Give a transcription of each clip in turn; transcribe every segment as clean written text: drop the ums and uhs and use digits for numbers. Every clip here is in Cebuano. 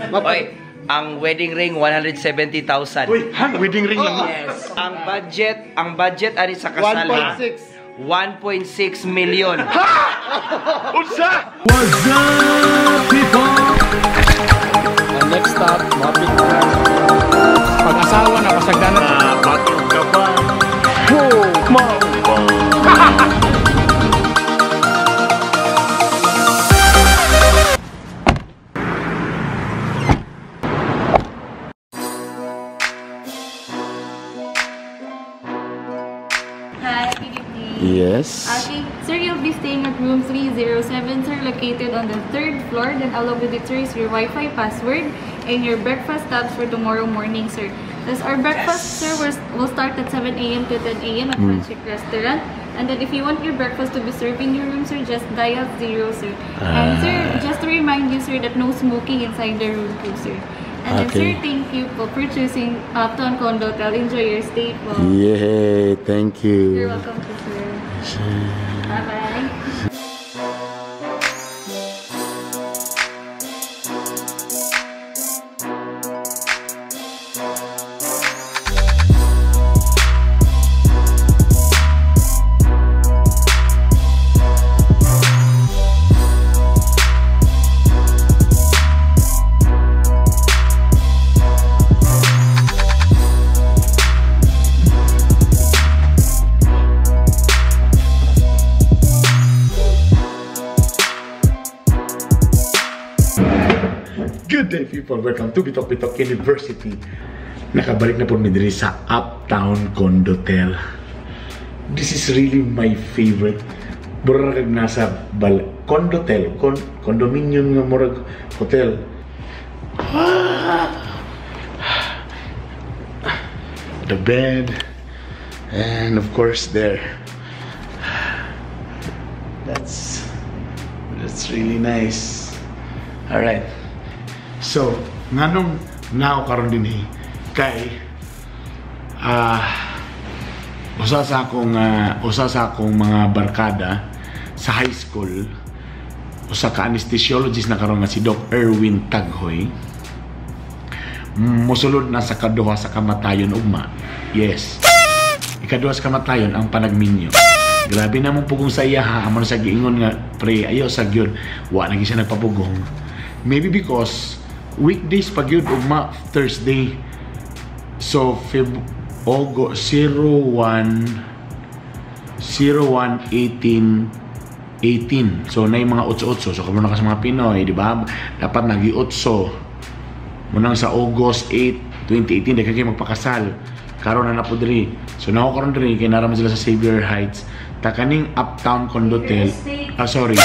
Oy, ang wedding ring 170,000. Uy, ha? Wedding ring lang. Yes. Ang budget ani sa kasal ha. 1.6. 1.6 million. Unsa? What's up, people? Ang next stop, mapit na. Pag-asawa na pasagdanan. Batong ka ba? Oh, mao ba? Hi, good evening. Yes. Okay, sir, you'll be staying at room 307, sir, located on the third floor. Then along with it, sir, is your Wi-Fi password and your breakfast tabs for tomorrow morning, sir. Thus, our breakfast, sir, will start at 7 a.m. to 10 a.m. at Handshake Restaurant. And then if you want your breakfast to be served in your room, sir, just dial 0, sir. And sir, just to remind you, sir, that no smoking inside the room too, sir. And then, sir, thank you po for choosing Uptown Condo Hotel. Enjoy your stay po. Yay, thank you. You're welcome po, sir. Bye-bye. Good day, people, welcome to Bitok Bitok University. Nakabalik na po mi diri sa Uptown Condotel. This is really my favorite. Murag nasa condotel, condominium nga murag hotel. The bed, and of course there. That's really nice. All right. So, nganong nao karon dinhi kay usa sa akong mga barkada sa high school, usa ka anesthesiologist na karon nga si Doc Erwin Taghoy, mosulod na sa kaduha sa kamatayon ugma. Yes. Ikaduha sa kamatayon ang panagminyo. Grabe na mong pugong sa iya ha, amo na sa giingon nga pre ayo sa gyud, wa na gyud siya nagpapugong. Maybe because weekdays pag yun, ugma Thursday. So Feb August 01 01 18 18. So na yung mga 8-8. So kamo na ka sa mga Pinoy, di ba? Dapat nagi 8. Munang sa August 8, 2018 daghan kay magpakasal. Karon na po diri. So nako karon diri kay naraman sila sa Xavier Heights. Ta kaning Uptown Condotel. Ah, sorry.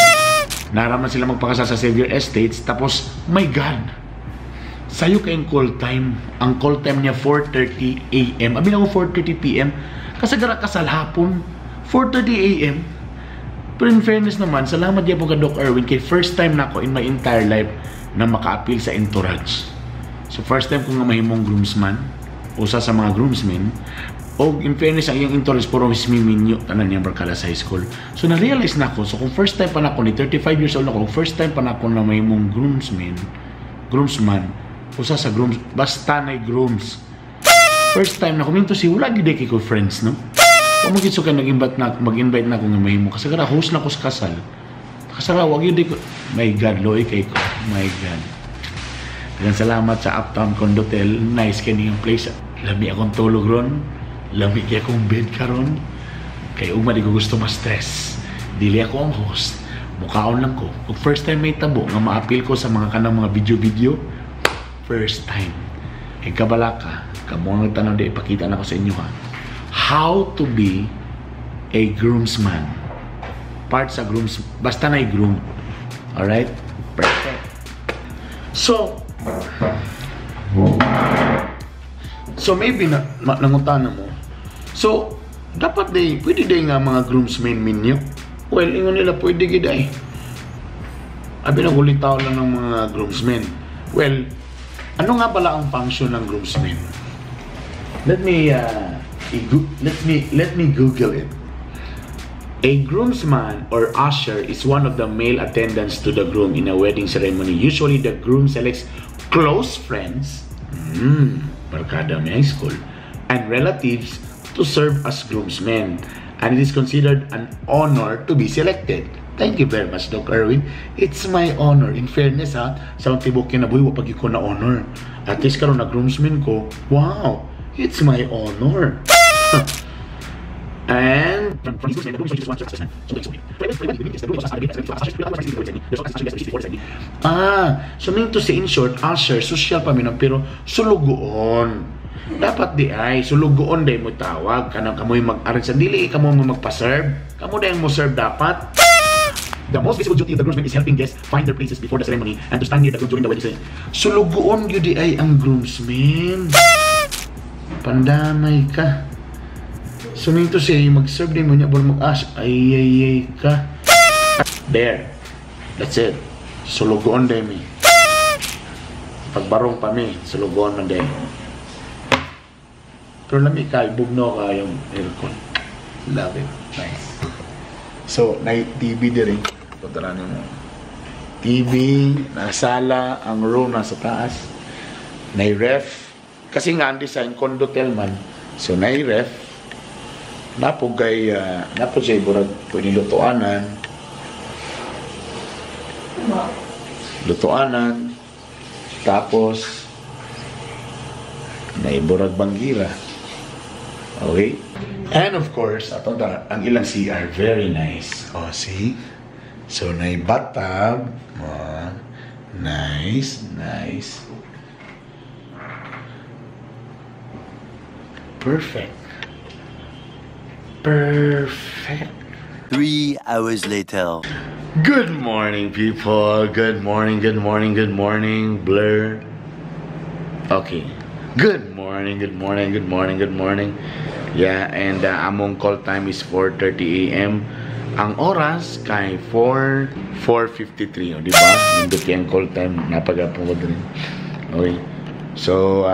Naraman sila magpakasal sa Xavier Estates. Tapos, my God, sayo kayong call time. Ang call time niya 4:30 a.m. Abi na ko 4:30 p.m. Kasagara kasal hapon 4:30 a.m. Pero in fairness naman, salamat gyapon ka Doc Erwin kay first time na ako in my entire life na maka-appeal sa entourage. So first time ko nga mahimong groomsman, usa sa mga groomsmen. Og in fairness, ang iyang entourage puro miminyo tanan niyang barkada sa high school. So na-realize na ako, so kung first time pa na ako ni 35 years old na ako, kung first time pa na ako na mahimong groomsman, usa sa grooms, basta na grooms. First time na kuminto si wala gid kay ko friends, no? Kung magitso ka nag-invite na, mag-invite na ako nga mahimo kasi kada host na ko sa kasal. Kasara wag gyud ko. My God, loy kay ko. My God. Daghang salamat sa Uptown Condotel. Nice kay niyang place. Lami akong tulog ron. Lami kay akong bed karon. Kay ugma di ko gusto ma-stress. Dili ako ang host. Mukaon lang ko. Kung first time may tabo nga ma-appeal ko sa mga kanang mga video-video, first time. Kay kabala ka, kamo ang nagtanaw di ipakita na ko sa inyo ha. How to be a groomsman. Part sa grooms, basta na groom. Alright? Perfect. So maybe na nangutana mo. So, dapat day, pwede day nga mga groomsmen minyo. Well, ingon nila pwede gid ay. Abi na kulitaw lang ng mga groomsmen. Well, ano nga pala ang function ng groomsmen? Let me Google it. A groomsman or usher is one of the male attendants to the groom in a wedding ceremony. Usually, the groom selects close friends, barkada may high school, and relatives to serve as groomsmen. And it is considered an honor to be selected. Thank you very much, Doc Erwin. It's my honor. In fairness, ha, sa akong tibok kinabuhi, wa pag ko na honor. At least karon na groomsmen ko, wow, it's my honor. And so mean to say, in short, usher, social pa minang, pero sulugoon. Dapat di ay, sulugoon day mo tawag, kanang kamoy mag-arrange, dili kamo mo magpa-serve, kamo day mo serve dapat. The most visible duty of the groomsmen is helping guests find their places before the ceremony and to stand near the groom during the wedding ceremony. Sulugoon gyud di ay ang groomsmen. Pandamay ka. So mean to say, mag-serve din mo niya, mag-ask, ay ay ay ka. There. That's it. Sulugoon day mi. Pagbarong pa mi, sulugoon man day. Pero lami ka, ibugno ka yung aircon. Love it. Nice. So, na TV din rin. Pagdara mo. TV, nasala, ang room nasa taas. Nay ref. Kasi nga ang design, condotel man. So, nay ref. Napog kay, napog siya iburag pwede lutuanan. Lutuanan. Tapos, naiburag banggira. Okay? And of course, atong ang ilang CR, very nice. Oh, see? So, na bathtub. Oh, nice, nice. Perfect. Perfect. 3 hours later. Good morning, people. Good morning, good morning, good morning. Blur. Okay. Good morning, good morning, good morning, good morning. Yeah, and among call time is 4:30 a.m. Ang oras kay 4:53, oh, di ba? Nindot yung call time, napagapon ko din. Okay. So,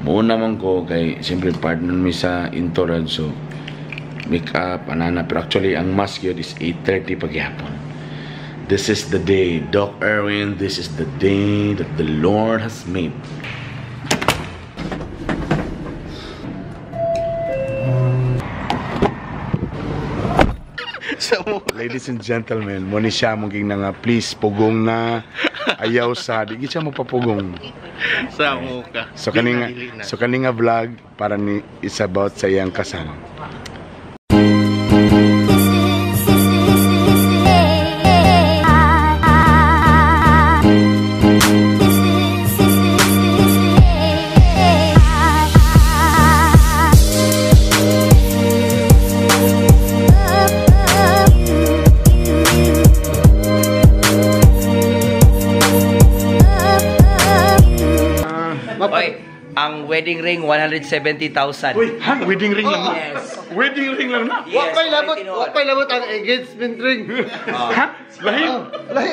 muna man ko kay siyempre partner mi sa entourage, so make up, anana. Pero actually, ang mask yun is 8:30 paghapon. This is the day, Doc Erwin, this is the day that the Lord has made. Ladies and gentlemen, mo ni siya mong ging nga, please, pugong na, ayaw sa, di siya mo papugong. Sa muka. So kaninga vlog para ni is about sa iyang kasal. Oy, ang wedding ring 170,000. Uy, ha? Wedding ring lang na? Yes. Wedding ring lang na? Yes. Wa pa'y labot ang engagement ring. Ha? Lahi?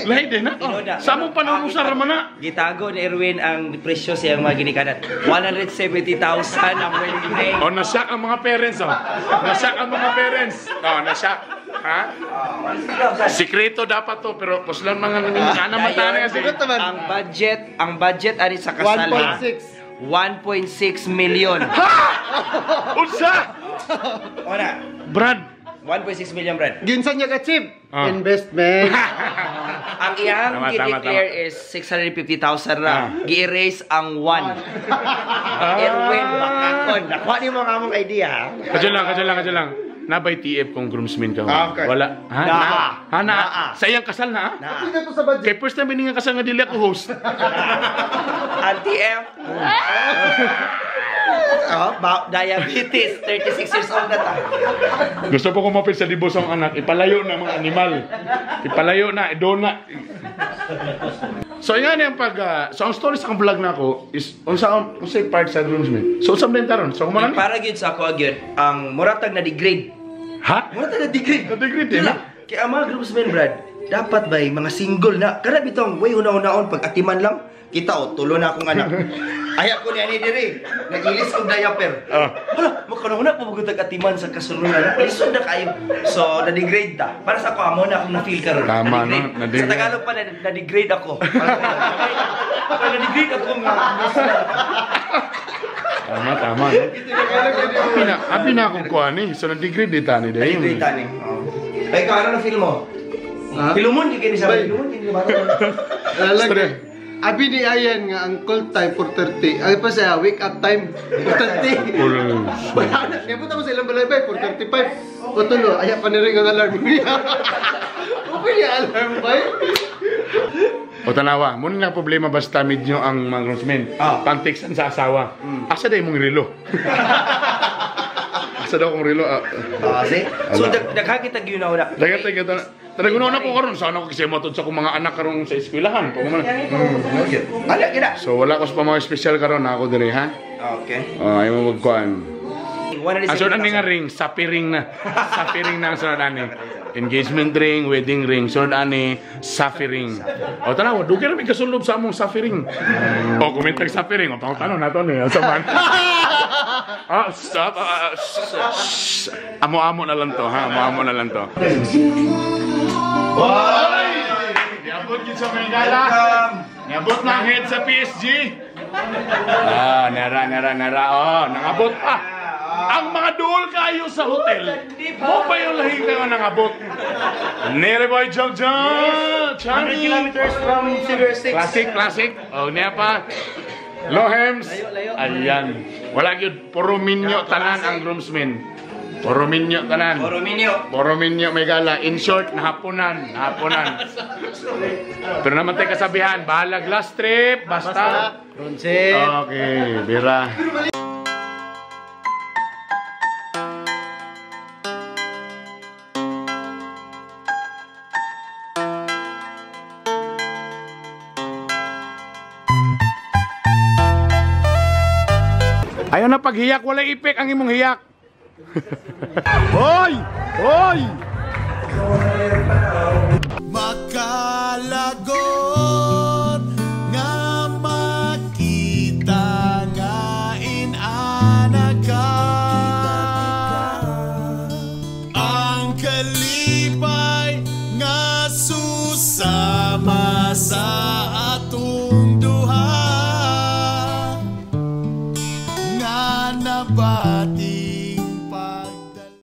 Lahi din na? Sa among panahon sa ramana? Gitago ni Erwin ang presyo sa iyang mga ginikanan. 170,000 ang wedding ring. Oh, nasyak ang mga parents, oh. Nasyak ang mga parents. Oh, nasyak. Ha? Sikreto dapat to, pero puslan mga nanamata na kasi. Ang budget ari sa kasal, 1.6. 1.6 million. Ha? Unsa? Ora. Brad. 1.6 million, Brad. Ginsan niya ka, Chip? Investment. Ang iyang gi-declare is 650,000 ra. Gi-erase ang 1. Erwin, bakakon. Nakuha ni mo nga among idea. Kadyo lang. Nabay TF kung groomsmen ka. Okay. Wala. Ha? Naa. Ha? Na. Sa iyang kasal na? Naa. Sa budget. Kay first time biningang kasal nga dili ako host. Ang TF. Oh, diabetes, 36 years old na ta. Gusto po kumapit sa dibos ang anak, ipalayo na mga animal. Ipalayo na, idona. So yan yung pag so ang story sa vlog na ako is unsa unsay part sa groomsmen. So unsa man taron? So kumanan para gyud sa ako gyud ang muratag na degrade. Ha? Muratag na degrade. Na degrade din. Kaya ang mga groomsmen, Brad, Dapat ba mga single na kada bitong way una-unaon pag atiman lang kita o tulo na akong anak. Aya ko niya ni diri. Nagilis og diaper. Hala, makanauna pa magud atiman sa kasulungan. Lisod na kayo. So, na-degrade ta. Para sa ako amo na akong na-feel karon. Tama no. Na-degrade. Sa Tagalog pa na-degrade ako. Na-degrade ako nga. Tama, tama. No? Happy na akong kuha ni. So, na-degrade di tani dahil. Na-degrade tani. Ay, ikaw, ano na-feel mo? Pilumon, yung kinisa. Pilumon, yung kinisa. Abi ni Ayan nga ang call time 4:30. Ay pa siya wake up time 4:30. Wala na. Niabot ako sa ilang balay bay 4:35. O tulo, aya pa ni ring ang alarm. Open niya alarm bay. O tanawa, muna na problema basta medyo ang mga groomsmen. Pangtiksan sa asawa. Asa day mong relo? Asa daw kong relo? See? So daghang kita gyud na. Daghang kita. Talagang una po karon sana ko kasi matod sa akong mga anak karon sa eskwelahan. Ala gina. So wala ko sa mga espesyal karon na ako diri ha. Okay. Oh, ay mo magkuan. Ang sunod ani nga ring, sapi ring na. Sapi ring na ang sunod ani. Engagement ring, wedding ring, sunod ani sapi ring. O tanawa, dugay ra mi kasulob sa among sapi ring. O kumentag sapi ring, o pangutano nato ni sa man. Stop. Amo-amo na lang to ha, amo-amo na lang to. Hoy! Niabot yun sa Manila. Niabot na ang head sa PSG. Ah, nara, nara, nara. Oh, nangabot pa. Ang mga duol kayo sa hotel. Mo pa yung lahi kayo nangabot. Nere boy Jogja. 100 kilometers from Silver 6. Classic, classic. Oh, niya pa. Lohems. Ayan. Wala gyud puro minyo tanan ang groomsmen. Puro minyo tanan. Puro minyo. Puro minyo may gala. In short, nahaponan. Nahaponan. Pero naman tayo kasabihan, bahalag last trip, basta. Okay, bira. Ayaw na paghiyak, wala ipik ang imong hiyak. Hoy! Hoy! Makalagot nga makita nga inana ka. Ang kalipay nga susama sa